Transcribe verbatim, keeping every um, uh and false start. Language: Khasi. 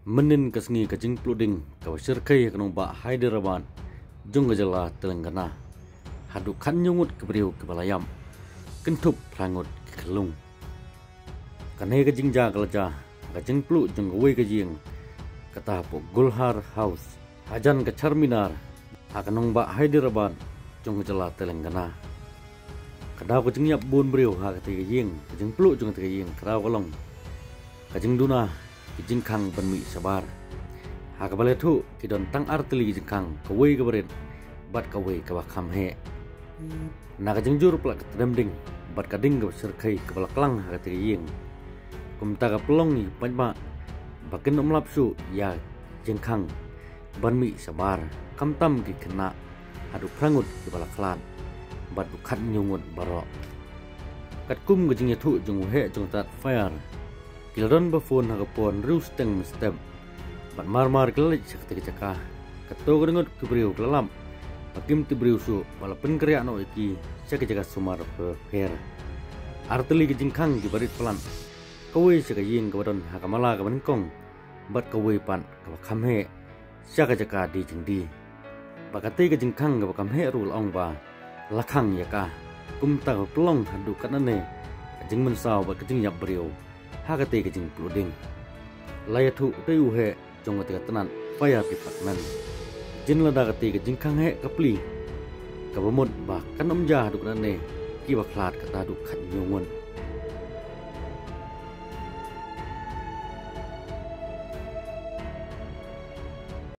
Mynnin ka sngi ka jingpluh ding kaba shyrkhei ha ka nongbah Hyderabad jong ka jylla Telangana. Haduh khathynñiew ngut ki briew kiba la ïap, kynthup phra ngut ki khyllung. Kane ka jingjia ka la jia ha ka jingpluh jong kawei ka ïing, kata hapoh Gulhar House, hajan ka Charminar, ha ka nongbah Hyderabad jong ka jylla Telangana. Ka daw ka jingïap bun briew ha katei ka ïing, ka jingpluh jong katei ka ïing ka daw ka long ka jingduna ki jingkhang ban mih shabar. Ha kaba la ïathuh ki don tang artylli ki jingkhang, kawei kaba rit bad kawei kaba kham heh. Na ka jingjur palat ka tdem ding bad ka ding kaba shyrkhei kaba la klang ha katei ka ïing, kumta ka pynlong ïa ki paidbah ba kin ym lap shuh ïa ki jingkhang ban mih shabar, khamtam ki khynnah, haduh phra ngut kiba la khlad bad haduh khathynñiew ngut baroh. Katkum ka jingïathuh jong u heh jong ka tnat fire, ki la don ba phone ha ka por hynriew shiteng mynstep bad mar mar ki la leit sha katei ka jaka. Katto katne ngut ki briew ki la lap ba kim tip briew shuh bad la pynkynriah noh ïa ki sha ki jaka sumar bapher. Artylli ki jingkhang kiba rit palat, kawei sha ka ïing kaba don ha ka mala kaba nyngkong bad kawei pat kaba kham heh sha ka jaka die jingdie. Bad katei ka jingkhang kaba kham heh ruh la ong ba la khang ïa ka, kumta ka pynlong haduh katne ka jingmynsaw bad ka jingïap briew ha katei ka jingpluh ding. La ïathuh u dei u heh jong katei ka tnat fire department. Jin lada katei ka jingkhang heh ka plie, kaba mut ba kan ym jia haduh katne kiba khlad, kata haduh khathynñiew ngut.